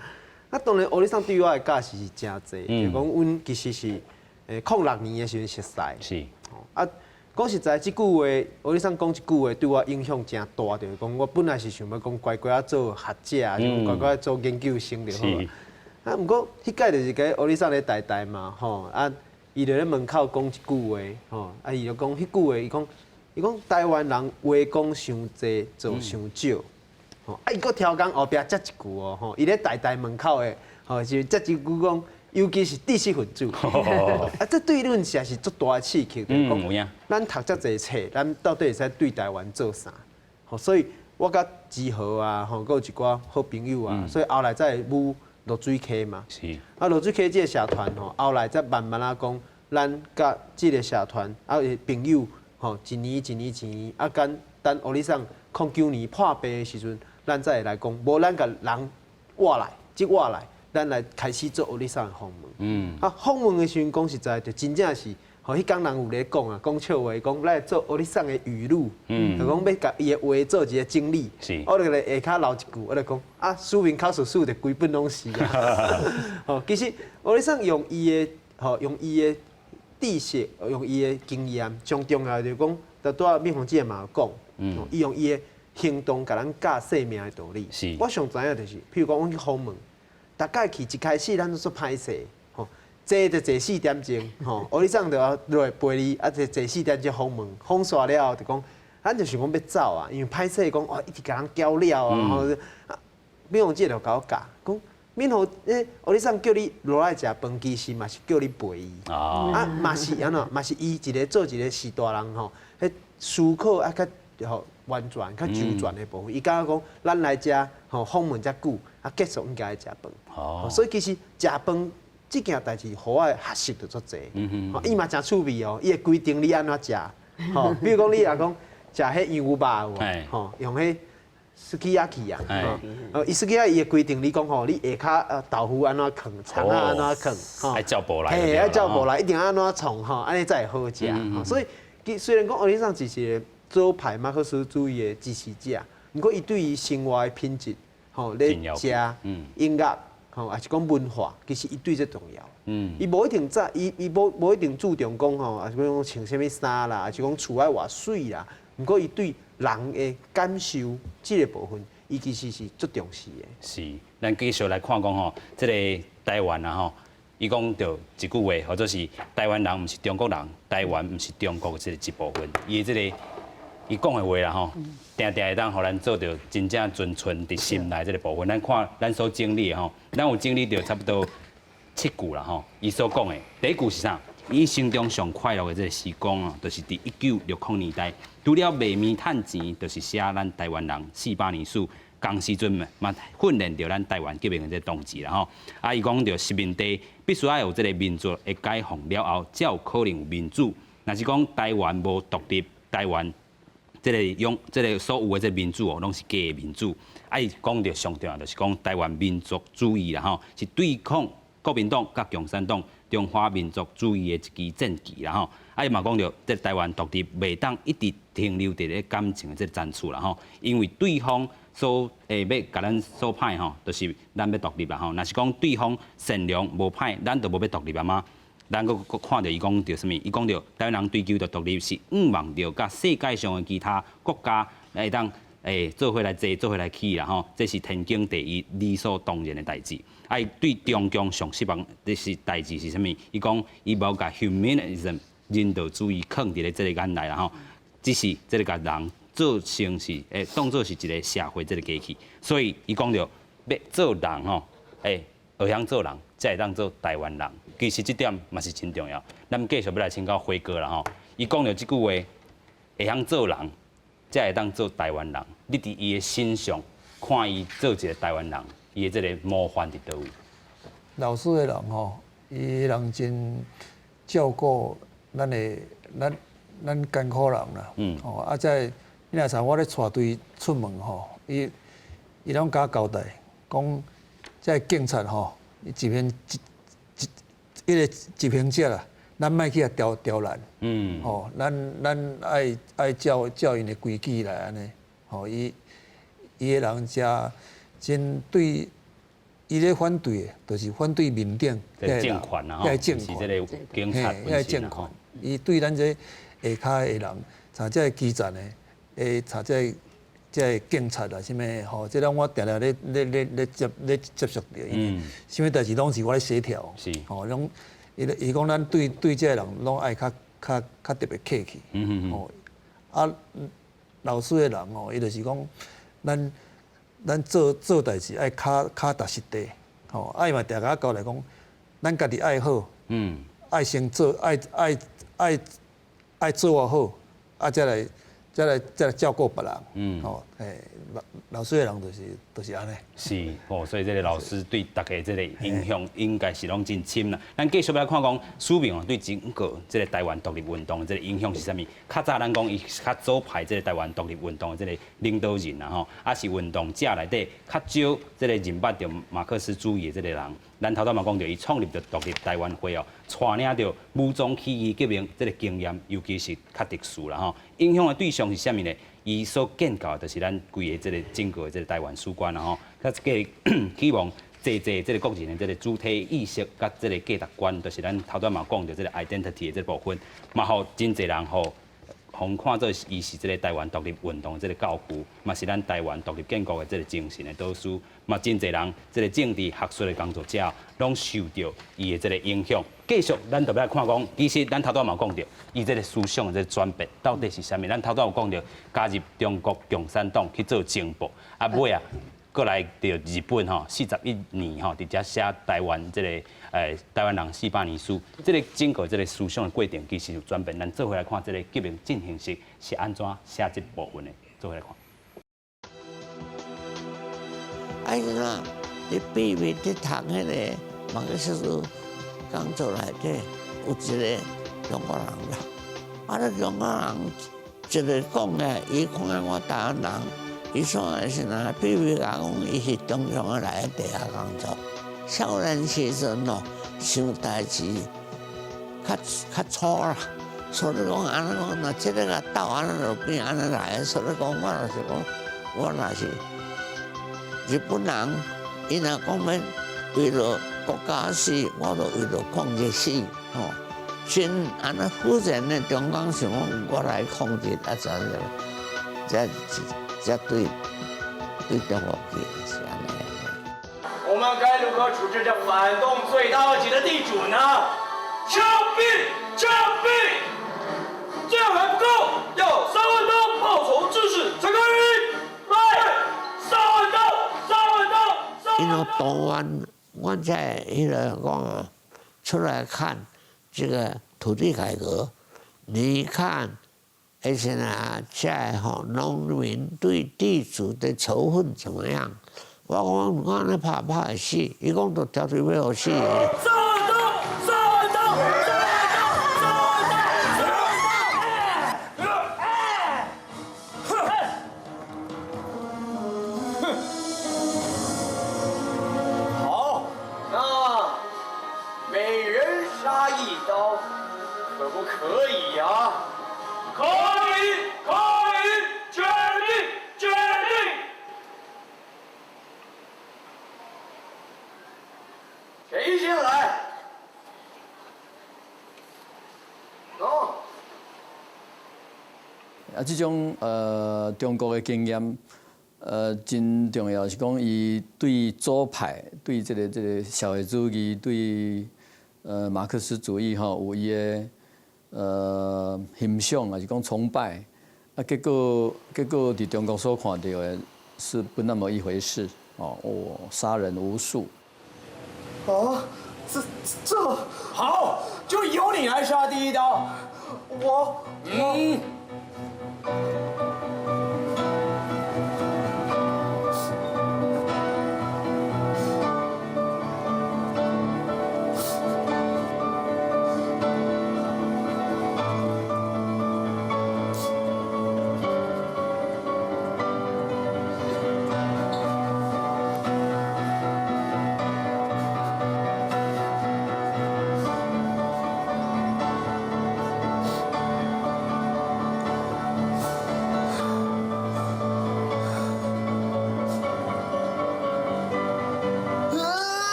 啊，當然歐里桑對我的教示是誠濟，就講阮其實是06年的時陣熟似。啊，講實在，這句話，歐里桑講這句話對我影響誠大，就是講我本來是想欲講乖乖仔做學者，就乖乖做研究生就好。啊，毋過彼擺就是共歐里桑咧台台嘛，吼啊，伊就咧門口講一句話，吼啊，伊就講彼句話，伊講台灣人話講傷濟，做傷少，吼啊，伊閣超工後壁接一句哦，吼，伊咧台台門口的，吼是接一句講，尤其是知識分子，啊，這對阮實在是足大的刺激，就是講，咱讀遮濟冊，咱到底會使對台灣做啥？吼，所以我佮志豪啊，吼，閣有一寡好朋友啊，所以後來才會舞濁水溪嘛。啊，濁水溪這个社團吼，後來才慢慢仔講，咱佮這个社團啊朋友吼，一年一年一年，啊，等等歐里桑09年破病的時陣，咱才會來講，無咱共人挖來，這挖來，咱來開始做歐里桑的訪問。啊，訪問的時陣講實在，就真正是，吼，彼工人有咧講啊，講笑話，講來做歐里桑的語錄，就講欲共伊的話做一个整理。我就咧下跤留一句，我就講啊，書面口述史就規本攏是啊。吼，其實歐里桑用伊的，吼，用伊的知識，用伊的經驗，上重要就是講，拄仔美鳳姐嘛有講，伊用伊的行動共咱教生命的道理。我上知影就是，譬如講，阮去訪問，逐擺去一開始咱攏足歹勢，吼，坐就坐4點鐘，吼，歐里桑就落來陪你，啊坐坐四點鐘訪問，訪煞了後就講，咱就想講欲走啊，因為歹勢講哇一直共人攪了啊，吼，美鳳姐就共我教，講敏豪，欸，歐里桑叫你落來食飯，其實嘛是叫你陪伊，啊，嘛是按怎，嘛是伊一个做一个序大人吼，彼思考啊較吼完全、較周全的部分。伊感覺講，咱來遮吼訪問遮久，啊結束應該愛食飯。所以其實食飯這件代誌，予我的學習就足濟。吼，伊嘛誠趣味哦，伊會規定你按怎食，吼，比如講你若講食彼羊肉有無？吼，用彼 sukiyaki 啊，哦，伊 sukiyaki 伊會規定你講吼，你下跤豆腐按怎囥，蔥仔按怎囥，愛照步來，嘿，愛照步來，一定按怎創吼，按呢才會好食。所以，雖然講歐里桑只是左派馬克思主義的支持者，毋過伊對於生活的品質，吼，咧食、音樂，吼，抑是講文化，其實伊對這重要。伊無一定在，伊伊無無一定注重講吼，抑是講穿啥物衫啦，抑是講厝愛偌媠啦。毋過伊對人的感受這个部分，伊其實是足重視的。是，咱繼續來看講吼，這个台灣啊吼，伊講著一句話，或者是台灣人毋是中國人，台灣毋是中國這个一部分。伊的這个伊講的話啦吼，定定會當予咱做著真正純粹佇心內這个部分。咱看咱所整理的吼，咱有整理著差不多七句啦吼。伊所講的第一句是啥？伊一生中上快樂的這个時光啊，就是佇1960年代，除了賣物趁錢，就是寫咱台灣人四百年史，仝時陣嘛訓練著咱台灣革命的這个同志啦吼。啊，伊講著殖民地必須愛有這个民族的解放了後，才有可能有民主。若是講台灣無獨立，台灣這个用這个所有的這个民主哦，攏是假的民主。啊，伊講著上重要就是講台灣民族主義啦吼，是對抗國民黨佮共產黨中華民族主義的一支戰旗啦吼。啊，伊嘛講著，這台灣獨立袂當一直停留佇咧感情的這个層次啦吼，因為對方所會欲共咱說歹吼，就是咱欲獨立啦吼。若是講對方善良無歹，咱就無欲獨立啊嗎？咱閣閣看著伊講著啥物？伊講著台灣人追求著獨立是向望著佮世界上的其他國家會當做伙來坐，做伙來起啦吼。這是天經地義、理所當然的代誌。啊，伊對中共上失望的是代誌是啥物？伊講伊無共 humanism 人道主義囥佇咧這个眼內啦吼，只是這个共人做成是當做是一个社會這个機器。所以伊講著欲做人吼，學曉做人，才會當做台灣人。其實這點嘛是真重要。咱繼續欲來請教輝哥啦吼。伊講著這句話，會曉做人，才會當做台灣人。你佇伊的身上看伊做一个台灣人，伊的這个模範佇佗位？老師的人吼，伊人真照顧咱的咱咱艱苦人啦。吼啊，這你若像我咧帶隊出門吼，伊伊攏共我交代，講這警察吼，伊一面一一一个執行者啦，咱莫去共刁刁難。吼，咱咱愛愛照照𪜶的規矩來按呢。吼，伊伊的人誠真對，伊咧反對的，就是反對面頂政權啊，遐政權，是這个警察遐政權。伊對咱這下跤的人，查這个基層的，會查這个這个警察啊，啥物吼，這攏我定定咧咧咧咧接咧接觸著𪜶，啥物代誌攏是我咧協調。吼，攏伊伊講咱對對這个人攏愛較較較特別客氣。吼，啊，老師的人吼，伊就是講，咱咱做做代誌愛跤跤踏實地，吼，啊伊嘛定共我交代講，咱家己愛好，愛先做，愛愛愛愛做好，啊，才來才來才來照顧別人，吼。嘿，老老師的人就是按呢。是哦，所以這个老師對大家這个影響應該是攏真深啦。咱繼續來看講，史明哦對整個這个台灣獨立運動的這个影響是啥物？較早咱講伊是較左派這个台灣獨立運動的這个領導人啦吼，啊是運動者內底較少這个認捌著馬克思主義的這个人。咱頭拄嘛講著，伊創立著獨立台灣會哦，帶領著武裝起義革命這个經驗，尤其是較特殊啦吼。影響的對象是啥物呢？伊所建構的就是咱規个這个整個的這个台灣史觀啦吼。較這个希望濟濟這个國人的這个主體意識佮這个價值觀，就是咱頭拄嘛講著這个 identity 的這个部分，嘛予真濟人吼，予看做伊是這个台灣獨立運動的這个教父，嘛是咱台灣獨立建國的這个精神的導師，嘛真濟人這个政治學術的工作者，攏受著伊的這个影響。繼續，咱就欲來看講，其實咱頭拄嘛講著，伊這个思想的這个轉變到底是啥物？咱頭拄有講著，加入中國共產黨去做情報，啊尾啊，閣來著日本吼，41年吼，佇遮寫台灣這个台灣人四百年書，這个整個這个思想的過程其實有轉變。咱做伙來看這个革命進行式是按怎寫這部分的，做伙來看。啊，伊講你秘密佇讀彼个馬克思主義講座內底有一个中國人啦，啊，那中國人一个講的，伊看見我台灣人，伊說的是哪秘密講講，伊是中央來地下工作。少年時陣哦，想代誌較較粗啦，所以講按呢講，若這个較鬥按呢就變按呢來，所以講我就是講，我若是日本人，伊若講欲為著國家死，我就為著抗日死，吼。先按呢忽然呢，中央想講我來抗日，啊，怎樣？才才對對中國去是按呢。我們該如何處置這反動罪大惡極的地主呢？槍斃！槍斃！這樣還不夠，要3萬刀報仇致仕才可以。來，3萬刀，3萬刀，因為台灣，我在彼个講出來看這個土地改革，你看，而且呢，在吼農民對地主的仇恨怎麼樣？我講我按呢拍拍會死，伊講就條條欲予死。 3萬刀，3萬刀，3萬刀，3萬刀，3萬刀！好，那每人殺一刀，可不可以呀？可以，可以，決定，決定。誰先來？走。啊，這種中國的經驗，真重要是講伊對左派、對這個社會主義、對馬克思主義吼有伊的欣賞，還是講崇拜。啊，結果佇中國所看著的是不那麼一回事哦，殺人無數。啊，這好，就由你來殺第一刀。我。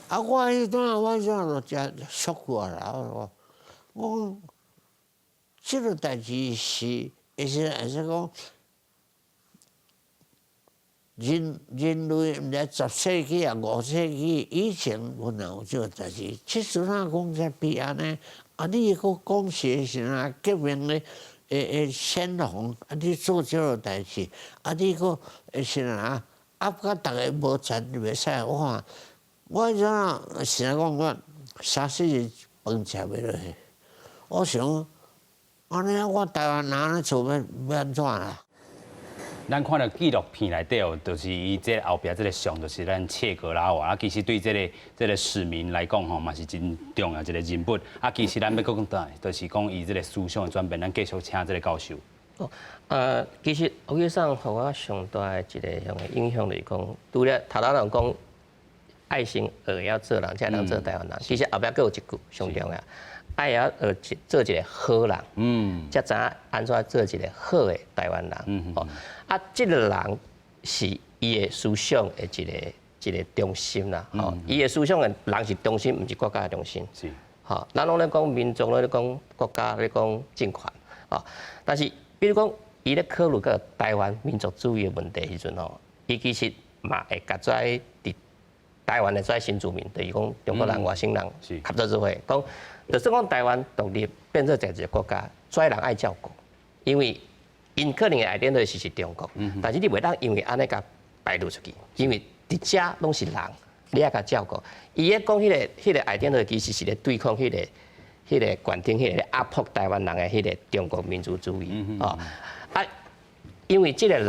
啊！我彼陣我怎就誠俗過啦？我講，這个代誌是，會使會使講，人類毋知10世紀啊、5世紀以前，本來有這个代誌。這時陣講才變按呢？啊！你閣講是啥革命的先鋒？啊！你做這个代誌，啊！你閣會是啥？啊！甲逐个無贊就袂使。我看。我彼陣實在講我三四日飯食袂落去，我想，按呢我台灣人按呢做欲欲按怎啦？咱看著紀錄片內底哦，就是伊這後壁這个像，就是咱切格拉瓦。啊，其實對這个市民來講吼，嘛是真重要一個人物。啊，其實咱欲閣講轉來，就是講伊這个思想的轉變，咱繼續請這个教授。哦，其實王醫生予我上大的一个向影響就是講，除了頭頭人講愛先學曉做人，才會當做台灣人。其實後壁閣有一句上重要，愛曉學做一个好人，才知影按怎做一个好的台灣人。哦，啊，這个人是伊的思想的一个中心啦。吼，伊的思想的人是中心，毋是國家的中心。吼，咱攏咧講民族，咧講國家，咧講政權，吼，但是比如講，伊咧考慮到台灣民族主義的問題時陣吼，伊其實嘛會共遮佇台灣的遮新住民，就是講中國人、外省人合作做伙，講就算講台灣獨立變做一个國家，遮人愛照顧，因為𪜶可能的 identity 是中國，但是你袂當因為按呢共排除出去，因為佇遮攏是人，你愛共照顧。伊咧講彼个 identity 其實是咧對抗彼个權頂彼个壓迫台灣人的彼个中國民族主義，哦，啊，因為這个人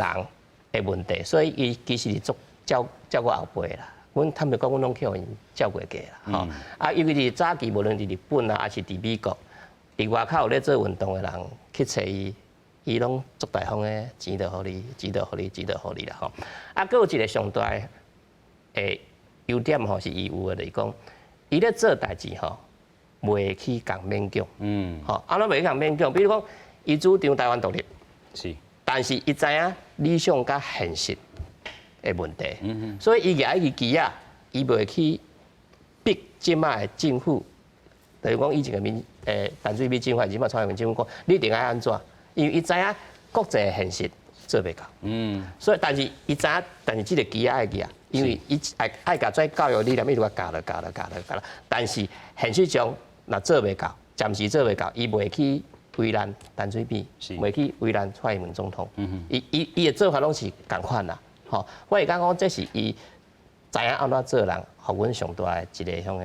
的問題，所以伊其實是足照照顧後輩啦。阮坦白講，阮攏去予𪜶照顧過啦，吼。啊，尤其是早期，無論佇日本啊，抑是佇美國，佇外口有咧做運動的人去揣伊，伊攏足大方的，錢就予你，錢就予你，錢就予你啦，吼。啊，閣有一个上大的優點吼，是伊有的，就是講，伊咧做代誌吼，袂去共勉強，吼，按怎袂去共勉強？比如講，伊主張台灣獨立，但是伊知影理想佮現實的問題，所以伊舉彼支旗仔，伊袂去逼這擺的政府，就是講以前的民陳水扁政府，這擺蔡英文政府講，你一定愛按怎？因為伊知影國際的現實做袂到，所以但是伊知影，但是這个旗仔愛舉，因為伊愛共這教育理念一直教落教落教落教落，但是現實上若做袂到，暫時做袂到，伊袂去為難陳水扁，袂去為難蔡英文總統，伊的做法攏是仝款啦，吼，我會感覺講這是伊知影按怎做人，予阮上大的一个向个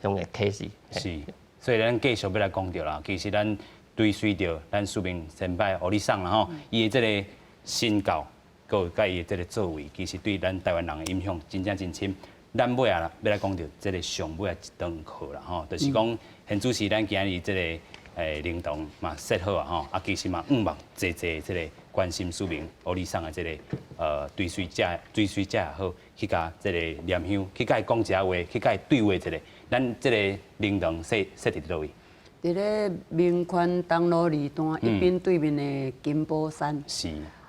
向個啟示。是，所以咱繼續欲來講著啦，其實咱追隨著咱署名先輩歐里桑啦吼，伊的這个身教，閣有佮伊的這个作為，其實對咱台灣人的影響真正真深。咱尾仔啦，欲來講著這个上尾仔一堂課啦吼，就是講現主時咱今日這个靈堂嘛設好啊吼，啊其實嘛向望濟濟這个關心市民歐里桑的這个追隨者追隨者也好，去共這个念香，去共伊講一下話，去共伊對話一下。咱這个靈堂設設佇佗位？佇咧民權東路二段一邊對面的金寶山。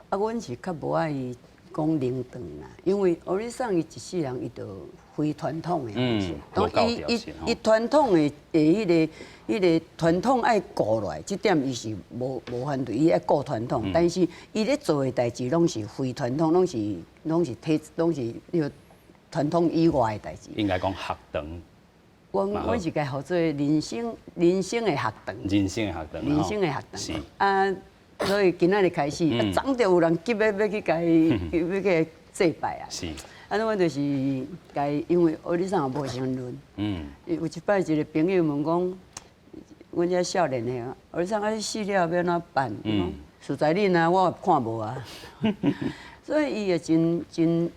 啊，阮是較無愛講靈堂啦，因為歐里桑伊一世人伊就非傳統的方式，當伊傳統的彼个傳統愛顧落來，這點伊是無反對，伊愛顧傳統，但是伊咧做的代誌攏是非傳統，攏是彼个傳統以外的代誌。應該講學堂。阮是共號做人生的學堂。人生的學堂。人生的學堂。啊，所以今仔日開始，啊，總就有人急欲去共伊，欲去祭拜啊。啊，阮就是共伊，因為歐里桑也無神論。有一擺一个朋友問講，阮遮少年的，歐里桑啊，你死了欲按怎辦？實在恁啊，我看無啊。所以伊會真真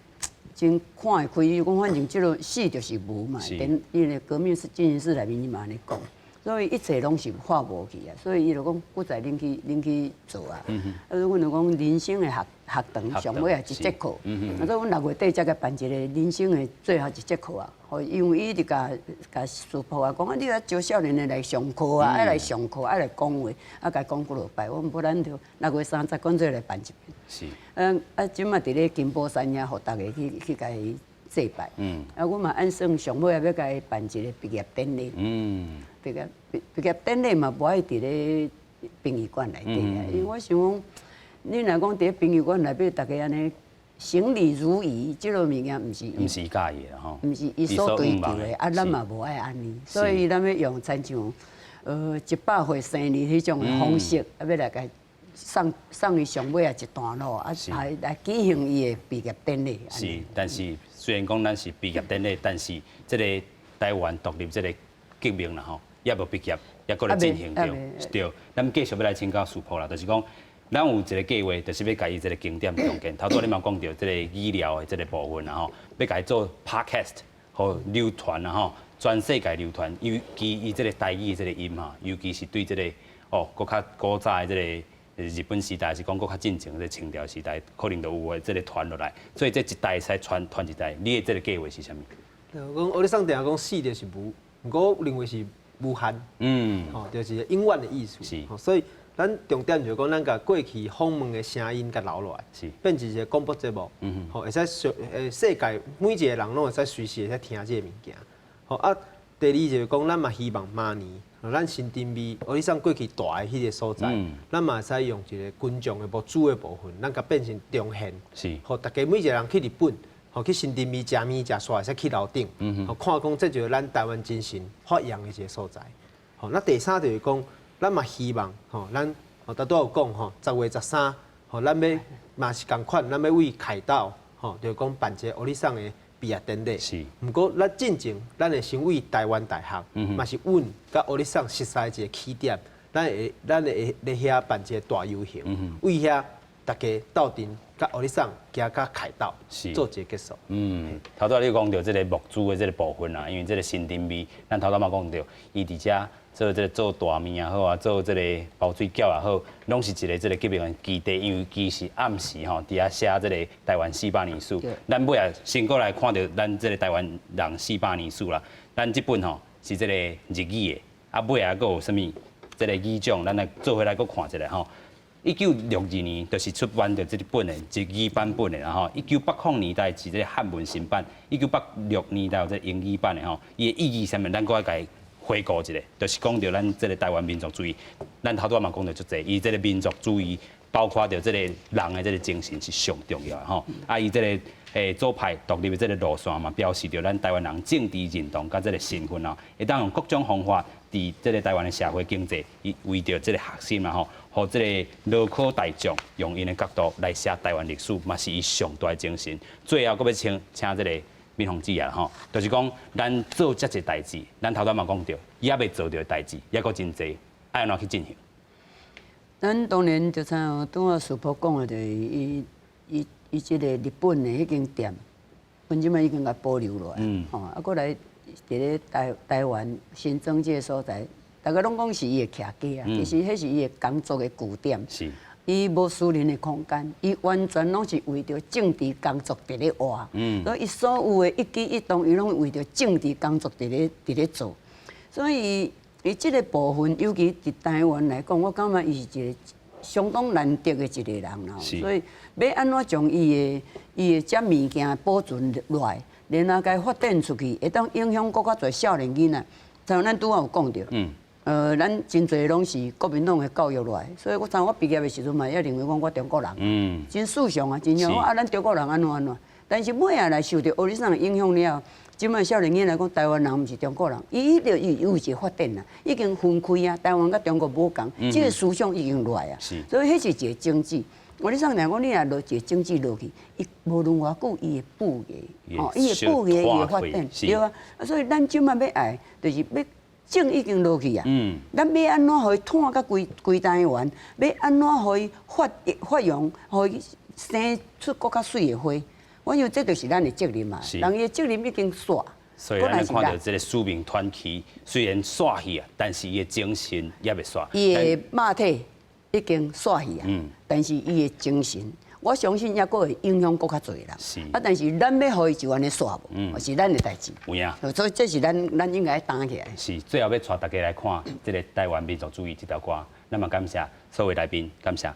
真看會開，伊講反正這个死就是無嘛。連伊个革命是進行式內面伊嘛按呢講，所以一切攏是化無去啊。所以伊就講，不在恁去做啊。啊，阮就講人生的學堂上尾仔一節課。啊，所以阮6月底才共辦一个人生的最後一節課啊。吼，因為伊一直共師父啊講啊，你愛招少年的來上課啊，愛來上課，愛來講話，啊，共講幾落擺。我無咱就6月30，乾脆來辦一遍。啊，這馬佇咧金寶山遐，予逐家去共伊祭拜。啊，阮嘛按算上尾仔欲共伊辦一个畢業典禮。畢業典禮嘛，無愛佇咧殯儀館內底啊，因為我想講，你若講佇咧殯儀館內底，逐家按呢行禮如儀，這个物件毋是毋是伊佮意的吼，毋是伊所追求的，啊，咱嘛無愛按呢，所以咱欲用親像100歲生日彼種的方式，啊，欲來共送送伊上尾仔一段路，啊，來來舉行伊的畢業典禮。是，但是雖然講咱是畢業典禮，但是這個台灣獨立這個革命啦吼，猶無畢業，猶閣咧進行著。對，咱繼續欲來請教師母啦，就是講，咱有一個計劃，就是欲共伊這個經典重建。頭拄你嘛講著這個醫療的這個部分啦吼，欲共伊做 podcast，予流傳啦吼，全世界流傳。尤其伊這個台語的這個音哈，尤其是對這個哦，閣較古早的這個日本時代，是講閣較進前的清朝時代，可能都有的這個傳落來。所以這一代會使傳傳一代。你的這個計劃是啥物？講歐里桑定講死就是無，毋過我認為是無限。吼，就是永遠的意思。所以咱重點就是講，咱共過去訪問的聲音共留落來，變成一個廣播節目。吼，會使世界每一個人攏會使隨時會使聽這個物件。吼啊，第二就是講，咱嘛希望明年，咱新丁味歐里桑過去蹛的彼個所在，咱嘛會使用一個群眾的募資的部分，咱共變成重現。予大家每一個人去日本，予去新丁味食麵食煞，會使去樓頂，予看講這就是咱台灣精神發揚的一個所在。吼，那第三就是講，咱嘛希望，吼，咱吼頭拄有講吼，10月13，吼，咱欲嘛是仝款，咱欲為凱道，吼，就是講辦一個歐里桑的畢業典禮。毋過咱進前，咱會先為台灣大學，嘛是阮佮歐里桑熟似一個起點，咱會咧遐辦一個大遊行，為遐大家鬥陣佮歐里桑行到凱道，做一個結束。嗯，頭拄你講著這個募資的這個部分啊，因為這個新丁味，咱頭拄嘛講著，伊佇遮做這個做大麵也好啊，做這個包水餃也好，攏是一個這個革命的基地，因為其實暗時吼佇遐寫這個台灣四百年史。咱尾仔先過來看著咱這個台灣人四百年史啦。咱這本吼是這個日語的，啊尾仔閣有啥物？這個語種，咱來做伙來閣看一下吼。1962年就是出版著這本的日語版本的，然後1980年代是這個漢文新版，1986年代有這個英語版的吼。伊的意義啥物？咱閣愛共伊回顧一下，就是講著咱這個台灣民族主義，咱頭拄仔嘛講著足濟，伊這個民族主義包括著這個人的這個精神是上重要的吼。啊，伊這個左派獨立的這個路線嘛，標示著咱台灣人政治認同佮這個身份哦，會當用各種方法佇這個台灣的社會經濟，伊為著這個核心嘛吼，予這個勞苦大眾用𪜶的角度來寫台灣歷史，嘛是伊上大的精神。最後，閣欲請請這個敏鳳姊啊吼，就是講咱做遮濟代誌，咱頭拄嘛講著，猶未做著的代誌，猶閣真濟，愛按怎去進行？咱當然就像拄仔師婆講的，就是伊伊伊這個日本的彼間店，阮這擺已經共保留落來，吼，啊，閣來佇咧台台灣新莊這個所在，大家攏講是伊的徛家啊，其實彼是伊的工作的據點。伊無私人的空間，伊完全攏是為著政治工作佇咧活。所以伊所有的一舉一動，伊攏為著政治工作佇咧做。所以伊這個部分，尤其佇台灣來講，我感覺伊是一個相當難得的一個人啦。所以欲按怎將伊的這物件保存落來，然後共伊發展出去，會當影響閣較濟少年囡仔。像咱拄仔有講著，咱真濟攏是國民黨的教育落來，所以我從我畢業的時陣嘛，也認為講我中國人，真思想啊，真像啊，咱中國人按怎按怎。但是尾仔來受著歐里桑的影響了後，這擺少年囡仔講台灣人毋是中國人，伊就有一個發展啊，已經分開啊，台灣佮中國無仝，這個思想已經落來啊，所以彼是一個種子。歐里桑講講，你若落一個種子落去，伊無論偌久，伊會布芽，吼，伊會布芽，伊會發展，對啊。所以咱這擺欲愛，就是欲種已經落去啊。咱欲按怎予伊湠甲規規台灣？欲按怎予伊發發揚，予伊生出閣較媠的花？我想這就是咱的責任嘛。人伊的責任已經煞。所以咱看著這個使命傳奇，雖然煞去啊，但是伊的精神猶未煞。伊的肉體已經煞去啊，但是伊的精神，我相信猶閣會影響閣較濟人。啊，但是咱欲予伊就按呢煞無，是咱的代誌。有影。所以這是咱應該擔起來。是，最後欲帶大家來看這個台灣民族主義這條歌，咱嘛感謝所有來賓，感謝。